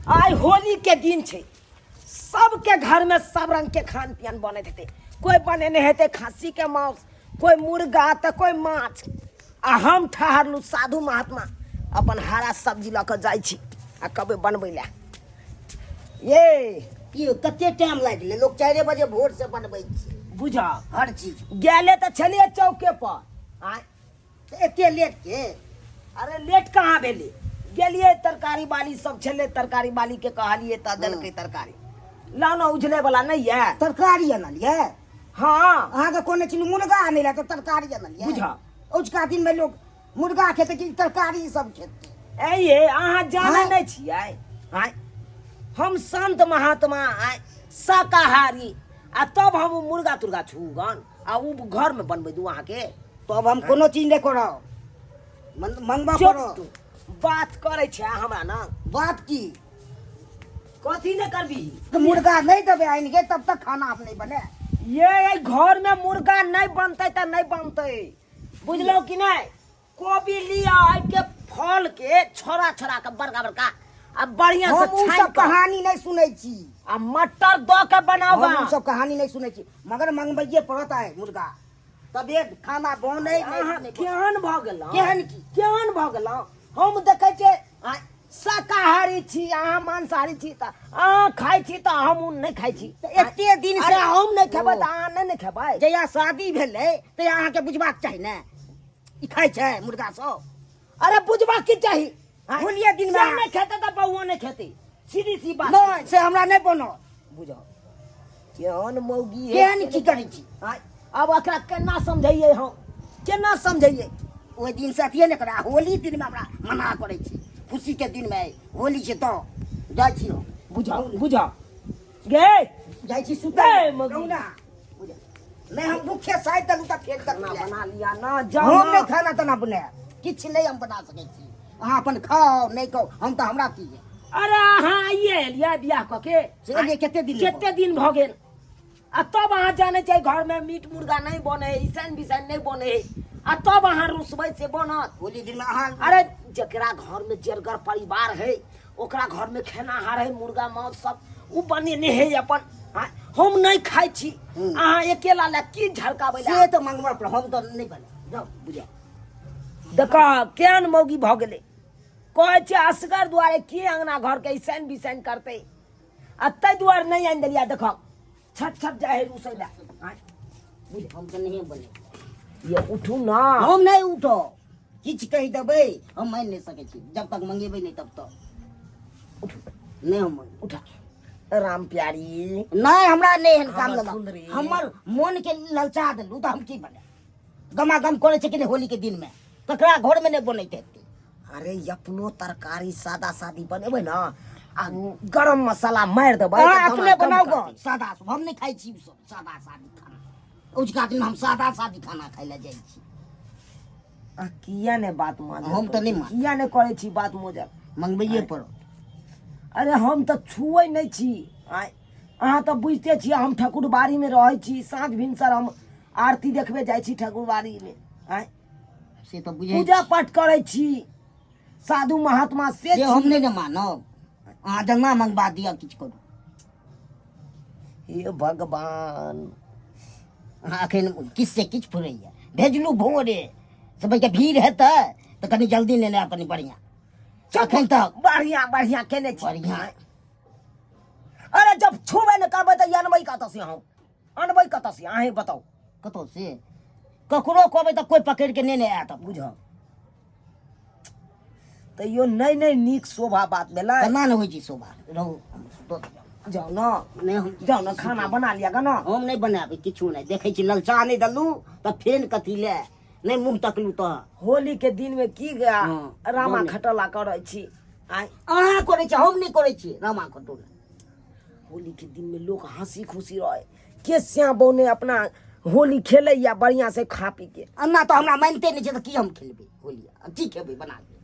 आइ होली के दिन छै, सबके घर में सब रंग के खान पियन बनैत हेतै। कोइ बनेने हेतै खस्सी के मांस, कोइ मुर्गा तऽ कोइ माछ, आ हम ठहरलहुँ साधु महात्मा, अपन हरा सब्जी लऽ कऽ जाइ छी आ कहबै बनबै लए। ये की यौ, कते टाइम लागि गेलै? लोक 4 बजे भोर से बनबै छै। बुझ हर चीज गेले तऽ छलियै चौके पर आँय। तऽ एते लेट के? अरे लेट कहाँ भेलै, गेलियै तरकारी बाली सब छलै, तरकारी बाली के कहलियै तऽ देलकै तरकारी। लाउ ने, उझले वाला नहि यऽ? तरकारी अनलियै? हँ। अहाँके कहने छलहुँ मुर्गा आनै लए, तऽ तरकारी अनलियै? बुझ। औझका दिनमे लोक मुर्गा खेतै कि तरकारी सब खेतै? ऐ ये, अहाँ जानै आँय? नहि छियै आँय, हम संत महात्मा आँय, शाकाहारी, आ तब हम ओ मुर्गा तुर्गा छू गन आ ओ घरमे बनबै दू अहाँके? तब हम कोनो चीज नहि करब, मंगबऽ चुप। पड़त। तू बात करै छै हमरा ना? बात की? कथी नहि करबी? तऽ मुर्गा नहि देबै आनि के तब तक खाना आब नहि बने। ये एहि घर में मुर्गा नहीं बनतै तऽ नहीं बनतै, बुझलौ कि नहीं? कोबी लिया, एहिके फल के छोड़ा छोड़ा के बड़का बड़का आ बढ़िया से हम उ छानि सब कऽ कहानी नहि सुनै छी। आ मटर दऽ के बनाउ। हम उ सब कहानी नहि सुनै छी, मगर मंगबैये पड़त आइ मुर्गा, तबे खाना बनै। अहाँ केहन भऽ गेलहुँ? केहन की? केहन भऽ गेलहुँ? हम देखै छियै शाकाहारी छी, अहाँ मांसाहारी छी, तऽ अहाँ खाइ छी तऽ हम नहि खाइ छी। तऽ एते दिन से अरे हम नहि खेबै तऽ अहाँ नहि ने खेबै। जहिया शादी भेलै तहिया अहाँके बुझबाक चाही ने, ई खाइ छै मुर्गा सब। अरे बुझबाक की चाही? आँय? होलिये दिनमे से नहि खेतै तऽ बौओ नहि खेतै, सीधी सी बात। नहि, से हमरा नहि बनत। बुझ केहन मौगी है। केहन की करै छी? आँय, आब एकरा केना समझैयै हम, केना समझैयै? ओहि दिन से अथिए नहि करै, आ होली दिनमे हमरा मना करै छी। खुशीके दिनमे होली छै तऽ जाइ छी हम। बुझ बुझ गे। जाइ छी सुतै। ए, मौगी। रहू ना। नहि, हम भूखे साइड देलहुँ तऽ फेर खाना तक बना लिया ना, जाओ हम ना। नहि खाना ताना बनायब, किछु नहि हम बना सकै छी। अहाँ अपन खाउ, नहि खाउ, हम तऽ हमरा की यऽ? अरे अहाँ आइए एलियै बियाह कऽ के? से एलियै कते दिन? कते दिन भऽ गेल आ तब अहाँ जानै छियै घरमे मीट मुर्गा नहि बनै है, ईसान बिसान नहि बनै है, आ तब अहाँ रुसबै से बनत? होली दिनमे अहाँ अरे जकरा घरमे जेरगर परिवार है, ओकरा घरमे खेनाहार है, मुर्गा मांस सब ओ बनेने है अपन। आँय, हम नहि खाइ छी, अहाँ अकेला लए की झड़काबै से लए? तऽ मंगबऽ पड़त, हम तऽ नहि बने जाउ। बुझ देख केहन मौगी भऽ गेलै, कहै छै असगर दुआरे के अङ्गना घरके ईसान बिसान करतै, आ ताहि दुआरे नहि आनि देलियै। देख छट छट जाइ है रुसै लए। आँय, बुझ, हम तऽ नहिए बने। ये उठू ना। हम नहि उठब, किछु कहि देबै हम मानि नहि सकै छी। जब तक मंगेबै नहि तब तक उठू। नहि हम मंगेबै। उठा राम प्यारी। नहि, हमरा नहि एहन काम हमर लेलक। सुन्दरी। हमर मोन के ललचा देलू तऽ हम की बने? गमागम करै छै कि नहि? होली के दिनमे ककरा घरमे नहि बनैत हेतै? अरे अपनो तरकारी सादा सादी बनेबै ने आ गरम मसाला मारि देबै अहाँ तऽ अपने गमागम बनाउ करतै। गऽ सादा, हम नहि खाइ छी सब सादा सादी खाना। औझका दिन हम सादा सादी खाना खाइ लए जाइ छी। आ किया नहि बात मानब? हम तऽ नहि मानब। किया नहि करै छी बात मोजर? मंगबैये पड़त। अरे हम तऽ छुऐ नहि छी। आँय, अहाँ तऽ बुझिते छियै हम ठाकुरबाड़ीमे रहै छी, साँझ भिनसर हम आरती देखबे जाइ छी ठाकुरबाड़ीमे। आँय, से तऽ बुझै पूजा छी। पाठ करै छी, साधु महात्मा से से हम छी। नहि ने मानब, अहाँ जंगा मंगबा दिअ, किछु करू। हे भगवान। अहाँ एखन किछु से किछु फुरैया। भेजलू भोरे सबके, भीड़ हेतै तऽ कनि जल्दी लेने आयब, कनि बढ़िआँ। एखन तक बढ़िया बढ़िया केने छी। बढ़िआँ। अरे जब छुबे ने करबै तऽ अनबै कतऽ से? हम अनबै कतऽ से, अहीं बताउ। कतौ से ककरो कहबै तऽ कोइ पकड़ि के नेने आयत। बुझ तैयो नहि नहि नीक शोभा बात भेलै। केना ने होइ छै शोभा? रहू, हम सुतत जाउ। जाउ ने। नहि, हम जाउ ने, खाना बना लिअ ग ने। हम नहि बनाबै किछु नहि। देखै छी ललचा नहि देलू तऽ फेन कथी ले नहि मुँह तकलू तऽ। होली के दिन में की गया रामा जाउ ने। खटोला करै छी आँय? अहाँ करै छी, हम नहि करै छी रामा खटोला। होली के दिन में लोग हंसी खुशी रहे के स्या बौने अपना होली खेले या बढ़िया से खा पी के। अन्ना तऽ हमरा मानिते नहि छै, तऽ की हम खेलबै होली आ की खेबै बना के?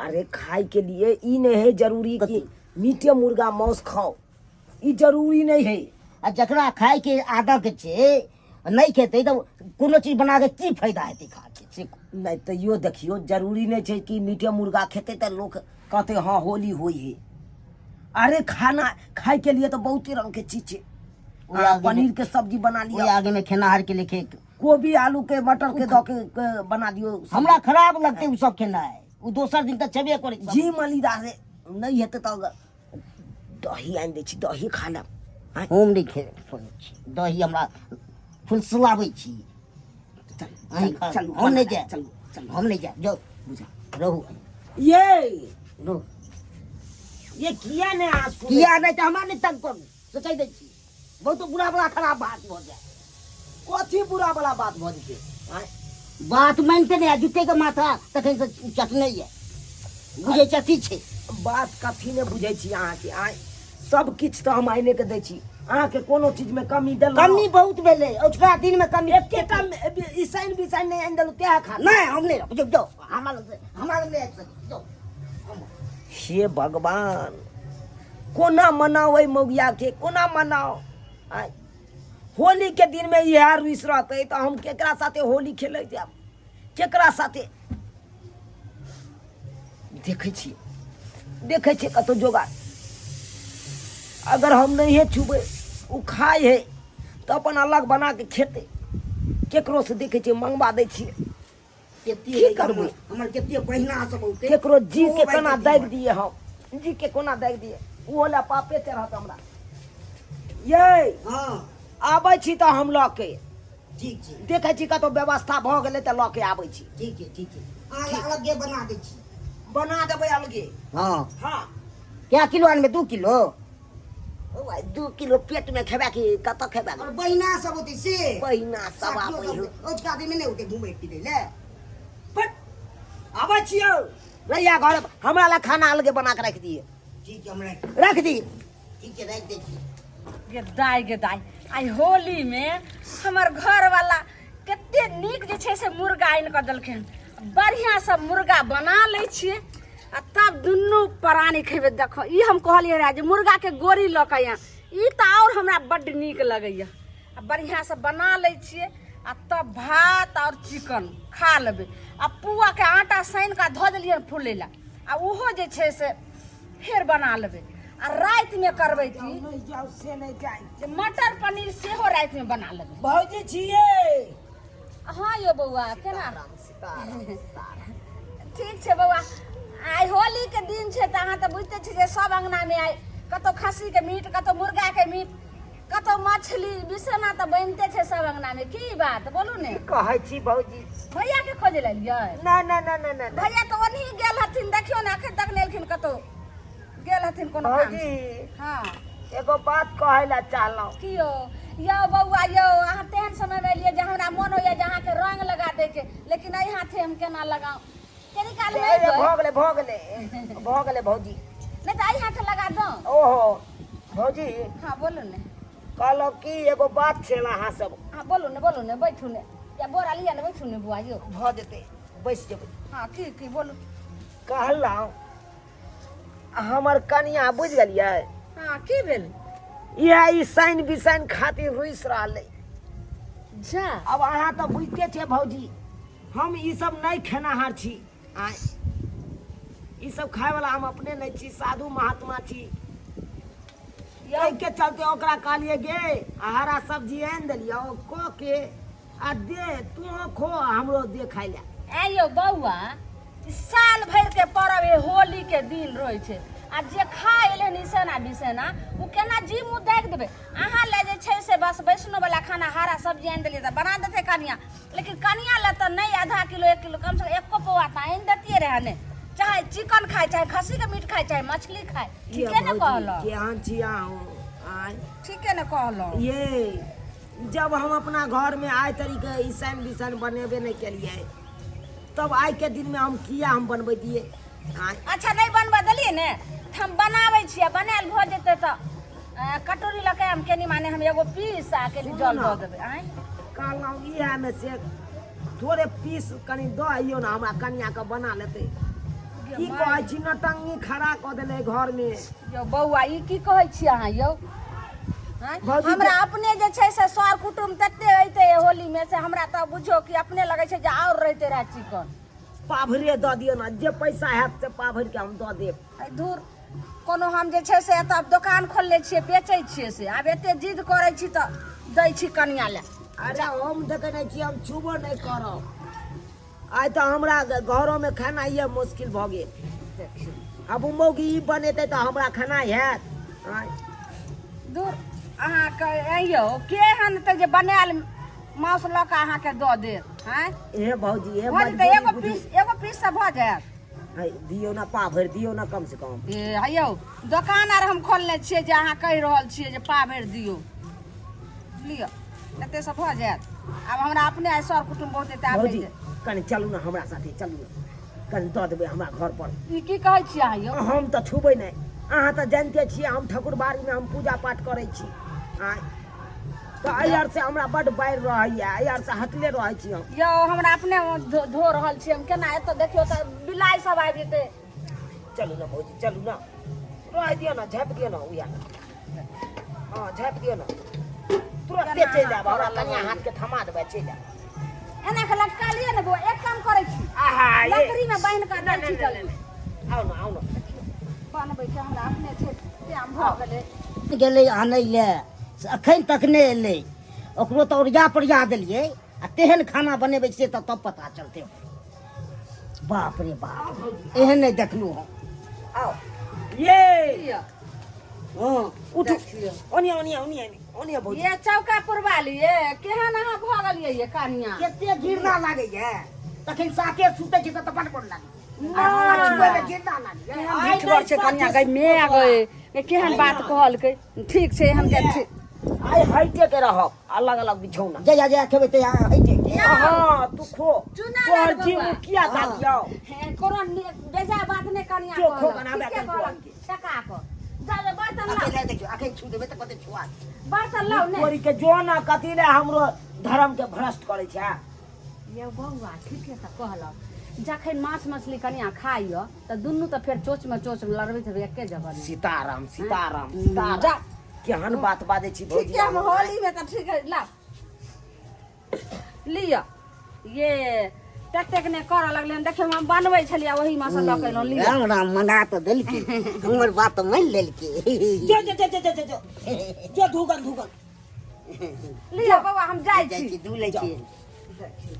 अरे खाए के लिए ई नहीं है जरूरी कि कथी? मीटे मुर्गा मांस खाओ, ई जरूरी नहीं है। आ जकरा खायके आदत छै, नहि खेतै तऽ कोनो चीज बना के की फायदा हेतै खा के से? नहीं तैयो देखियो, जरूरी नहीं छै कि मीटे मुर्गा खेतै तऽ लोक कहतै हँ होली होइ है। अरे खाना खाए के लिए तो बहुत ही रंग के चीज छै। ओहि आगे में- पनीर के सब्जी बना ओहि लिअ, आगे में खेनाहार के लेखे कोबी आलू के मटर के दऽ के बना दियौ। हमरा खराब लगतै ओ सब खेनाइ, ओ दोसर दिन तऽ छेबे करै सब। जी मलिदा से नहि हेतै तऽ दही आनि दै छी, दही खा लेब। आँय? हम नहि खे छोड़ै छी दही, हमरा फुलसुलाबै छी। चल, अहीं खा। चलू, हम नहि जायब। चलू चलू। हम नहि जायब, जाउ बुझा रहू। ये रहू। ये किया ने अहाँ सुनै? किया नहि तऽ हमरा नहि तंग करू, सोचै दै छी बहुत बुरा बुरा खराब बात भऽ जाय। कथी बुरा वाला बात भऽ जेतै? आँय? बात मानिते नहि आ जुत्ते के माथा तखन से चटने यऽ, बुझै छै अथी छै। बात कथी नहि बुझै छी अहाँके? आँय, सब किछु तऽ हम आने के दै छी अहाँके, कोनो चीजमे कमी देलहुँ? कमी बहुत भेलै औझका दिनमे, कमी एकेटा ईसाइन बिसाइन नहि आनि देलहुँ तेह खा। नहि, हम नहि रहब, जाउ जाउ, हमरा लग से हमरा लग नहि आबि सकै, जाउ। हे भगवान, कोना मनाओ एहि मौगियाके, कोना मनाओ? आँय, होली के दिन में इएह रुसि रहतै तऽ हम केकरा साथे होली खेलै जायब, केकरा साथे? देखै छियै, देखै छियै कतहु जोगाड़। अगर हम नहिए छुबै, ओ खाइ है तऽ अपन अलग बना के खेतै। केकरोसँ देखै छियै, मंगवा दै छियै। कते की करबै? हमर कते बहिना सब औतै। केकरो जी के ओहो कोना भाइ दाबि दिए, हम जी के कोना दाबि दिए, ओहो लए पापे चढ़त हमरा। ये हँ, आबै छी तऽ हम लऽ के ठीक छै। देखै छी कतहु व्यवस्था भऽ गेलै तऽ लऽ के आबै छी। ठीक छै, ठीक छै, अहाँ अलगे बना दै छी। बना देबै अलगे। हँ। हँ। क्या किलो आनबै? 2 किलो? ओ भाइ, 2 किलो पेटमे खेबै कि कतऽ खेबै? और बहिना सब औतै से। बहिना सब आबै हौ। औझका दिनमे नहि औतै घुमै फिरै लए? बट आबै छियौ रैया घर, हमरा लए खाना अलगे बना के राखि दिए। ठीक छै, हम राखि राखि दिए। ठीक छै, राखि दै छी। गे दाइ, गे दाइ, आइ होलीमे हमर घरवाला कते नीक जे छै से मुर्गा आनि कऽ देलखिन। बढ़िआँसँ मुर्गा बना लै छियै आ तब दुनू प्राणी खेबै। देखो, ई हम कहलियै रहए जे मुर्गाके गोरी लऽ कऽ आयब, ई तऽ आओर हमरा बड्ड नीक लगैए। आ बढ़िआँसँ बना लै छियै आ तब भात आओर चिकन खा लेबै। आ पुआके आटा सानि कऽ धऽ देलियै फूलै लए, आ ओहो जे छै से फेर बना लेबै। आ रातिमे करबै की? नहि जाउ से नहि जाय। जे मटर पनीर सेहो रातिमे बना लेबै। भौजी छियै? हँ यौ बौआ, केना? राम सीताराम सीताराम। ठीक छै बौआ। आइ होलीके दिन छै तऽ अहाँ तऽ बुझिते छी जे सब अङ्गनामे आइ कतहु खस्सीके मीट, कतहु मुर्गाके मीट, कतहु मछली बिसना तऽ बनिते छै सब अङ्गनामे। की बात बोलू ने? की कहै छी भौजी? भैयाके खोजै लए एलियै? नहि नहि नहि नहि नहि। भैया तऽ ओनही गेल हथिन, देखियौ ने, एखन तक नहि एलखिन, कतहु गेल हथिन कोनो काम भौजी से। हँ। एगो बात कहै लए चाहलहुँ। की यौ? यौ बौआ यौ, अहाँ तेहन समयमे एलियै जे हमरा मोन होइए जे अहाँके रंग लगा दैके, लेकिन एहि हाथे हम केना लगाउ? कनी काल मे ए, भऽ गेलै, भऽ गेलै, भऽ गेलै भौजी। नहि तऽ एहि हाथे लगा दो। ओहो भौजी। हँ, बोलू ने। कहलहुँ की, एगो बात छै अहाँ सब। हँ, बोलू ने, बोलू ने, बैठू ने, या बोरा लिअ ने, बैठू ने बौआ यौ। भऽ जेतै, बैस जेबै। हँ, की की बोलू। कहलहुँ हमर कनिया, बुझि गेलियै? हँ, की भेल? इएह ई साइन बिसाइन खातिर रुसि रहलै। जा। अब अहाँ तऽ बुझिते छियै भौजी, हम ई सब नहि खेनाहार छी। आँय, ई सब खायवला हम अपने नहि छी, साधु महात्मा छी। एहिके चलते ओकरा कहलियै, गे आ हरा सब्जी आनि देलियै कऽ के आ दे, तू खो आ हमरो दे खाय लए। ऐ यौ बौआ, ई साल भरि के पर्व ई होली के दिन रहै छै, आ जे खा एलै हन इसेना बिसेना ओ केना जी मुँह दागि देबै? अहाँ लए जे छै से बस वैष्णो वाला खाना हरा सब्जी आनि देलियै तऽ बना देतै कनिया, लेकिन कनिया लए तऽ नहि आधा किलो 1 किलो कमसँ कम एको पौआ तऽ आनि देतियै रहए ने, चाहे चिकन खाय, चाहे खस्सीके मीट खाय, चाहे मछली खाय। ये ठीके ने भौजी, कहलहुँ? केहन छी अहाँ? आँय? ठीके ने कहलहुँ? ये जब हम अपना घर में आइ तरीके ईसान बिसान बनेबे नहीं केलिए, तब आइ के दिन में हम किया हम बनबै दिए? आँय? अच्छा, नहि बनबऽ देलियै ने तऽ हम बनाबै छियै, बनायल भऽ जेतै तऽ कटोरी लऽ कऽ हम केनी माने हम एगो पीस आ केनी सुनू जल ने। दऽ देबै। आँय? कहलहुँ इएह में से थोड़े पीस कनि दऽ अइयौ ने, हमरा कनिया के बना लेतै। की कहै छी, नटंगी खड़ा कऽ देले घर में। यौ बौआ, ई की कहै छी अहाँ यौ? आँय? भौजी हमरा अपने जे छै से सर कुटुम तते अइते होलीमे से हमरा तऽ बुझियौ कि अपने लगै छै जे आओर रहिते रहए चिकन। पाभरे दऽ दियौ ने, जे पैसा हैत से पाभर के हम दऽ देब। अइ धूर, कोनो हम जे छै से एतऽ दोकान खोलने छियै, बेचै छियै, से आब एते जिद करै छी तऽ दै छी कनिया लए। अरे हम देखै नहि छी, हम छुबो नहि करब। आइ तऽ हमरा घरोमे खेनाइए मुश्किल भऽ गेल। देखियौ, आब ओ मौगी ई बनेतै तऽ हमरा खेनाइ हैत? आँय? दूर अहाँके अइयौ केहन तऽ जे बनायल मांस लऽ कऽ अहाँके दऽ देत? आँय हे भौजी, हे। भऽ जेतै एगो पीस, एगो पीस से भऽ जायत। है, दियौ ना, पा भरि दियौ ना कम से कम। ए हयौ, दोकान आर हम खोलने छियै जे अहाँ कहि रहल छियै जे पा भरि दियौ? लिअ, एते से भऽ जायत। आब हमरा अपने आइ सर कुटुम्ब बहुत एते आबै भौजी छै। कनि चलू ने हमरा साथे, चलू ने, कनि दऽ देबै हमरा घर पर। ई की कहै छियै अहाँ यौ? हम तऽ छुबै नहि, अहाँ तऽ जानिते छियै, हम ठाकुरबाड़ीमे हम पूजा पाठ करै छी। आँय, तऽ एहि आर से हमरा बड्ड बाढ़ि रहैया, एहि आर से हटले रहै छी हम। यौ, हमरा अपने धो धो रहल छी हम केना एतऽ। देखियौ तऽ बिलाइ सब आबि जेतै। चलू ने भौजी, चलू ने, रह दियौ ने, झाँपि दियौ ने उएह। हँ, झाँपि दियौ ने, तुरन्ते चलि आयब। हमरा कनिया हाथके थमा देबै, चलि आयब। एना के लटका लिअ ने बौआ। एक काम करै छी, आहा, ये। लकड़ी में बान्हि कऽ दै छी जल्दी। आउ ने, आउ ने। बनबै के हमरा अपने छै, टाइम भऽ गेलै। गेलै आनै लए से एखन तक नहि एलै। ओकरो तऽ ओरिया पोरिया देलियै आ तेहन खाना बनेबै से तऽ तब पता चलतै। बाप रे बाप, एहन नहि देखलहुँ हम। आउ ये। लिअ। हँ, उठू। देखियौ। ओनिया, ओनिया, ओनिया, ओनिया भौजी। ये चौका पुरवा लिए, केहन अहाँ भऽ गेलियै ये कनिया? कते घृणा लागैए, तखन साथे सुतै छी तऽ बड गोर लागैए आ हमरा छुएमे घृणा लागैए। आइ ढिठगर छै कनिया गई, मे गई, ये केहन बात कहलकै? ठीक छै, हम जे ठीक। आइ हइटे के रहब, अलग अलग बिछौना। जहिया जहिया खेबै तहिया हइटे के। हँ, तू खो। चुना तोहर लाल जीव बौआ। किया दादियौ? हे, कोनो बेजा बात नहि कनिया चोखो कहलक। बनाबे ठीके अखन कहलक, तोहर के। ठेका कऽ जा, बर्तन लाउ। अखन देखियौ, अखन छू देबै तऽ कते छुआ। बर्तन लाउ ने। तोरी के जो ना, कथी ले हमरो धर्म के भ्रष्ट करै छै? ये बौआ, ठीके तऽ कहलक। जखन माछ मछली कनिया खाइय तऽ दुनू तऽ फेर चोच में चोच में लड़बैत हेबै एके जगह ने। सीताराम, सीताराम, सीताराम। जा। केहन बात बाजै छी भौजी? ठीक है, हम होली में तऽ ठीक है। लाउ, लिअ। ये ततेक ने करऽ लगलै हन। देखियौ, हम बनबै छलियै, ओही में से लऽ कऽ एलहुँ। लिअ। राम राम, मना तऽ देलकी, हमर बात मानि लेलकी। जो जो जो जो जो जो जो, धूगन धूगन। लिअ बौआ, हम जाइ जाइ छी। छी, दू लै छी।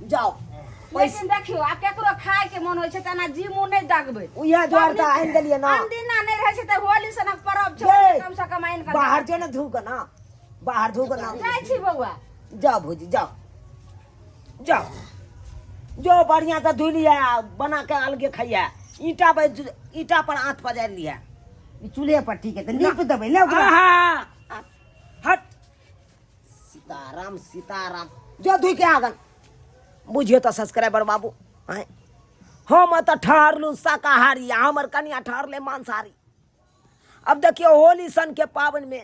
जाओ। लेकिन देखियौ, आब केकरो खाय के मन होइ छै तऽ एना जी मुँह नहि दगबै। उएह दुआरे तऽ आनि देलियै ना। अनदिना नहि रहै छै तऽ होली सनक परब छै, ये। कम से कम आनि कऽ। बाहर जो ने, धू के ना, बाहर धू के ना। जाइ छी बौआ। जाओ भौजी, जाओ जाओ, जो बढ़िया से धुइ लिया, बना के अलगे खैया। ईटा पर, ईटा पर आँच पजारि लिया। ई चूल्हे पर ठीक है तऽ नीप देबै ने ओकरा। आहा, हट। सीताराम, सीताराम। जो धुइ के आगन। बुझियो तऽ सब्सक्राइबर बाबू, आँय, हम एतऽ ठहरलहुँ शाकाहारी आ हमर कनिया ठहरलै मांसाहारी। अब देखियौ, होली सन के पाबनिमे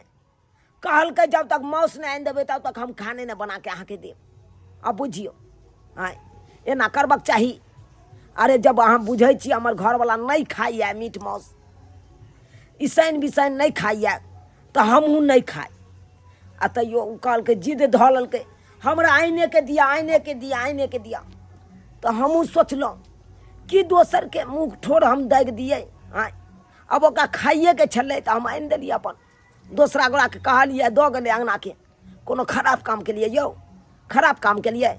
कहलकै जब तक माउस नहि आनि देबै तब तक हम खाने नहि बना के अहाँके देब। आब बुझियौ, आँय, एना करबाक चाही? अरे, जब अहाँ बुझै छी हमर घरवला नहि खाइए मीट माउस, इसैन बिसैन नहि खाइए, तऽ हमहूँ नहि खाइ। आ तैयो ओ कहलकै, जिद धऽ लेलकै, हमरा आनिएके दिअ, आनिएके दिअ, आनिएके दिअ। तऽ हमहूँ सोचलहुँ कि दोसरके मुँह ठोर हम दागि दियै? आँय, आब ओकरा खाइएके छलै तऽ हम आनि देलियै अपन। दोसरा गोड़ाके कहलियै, दऽ गेलै अङ्गनाके। कोनो खराब काम केलियै यौ? खराब काम केलियै?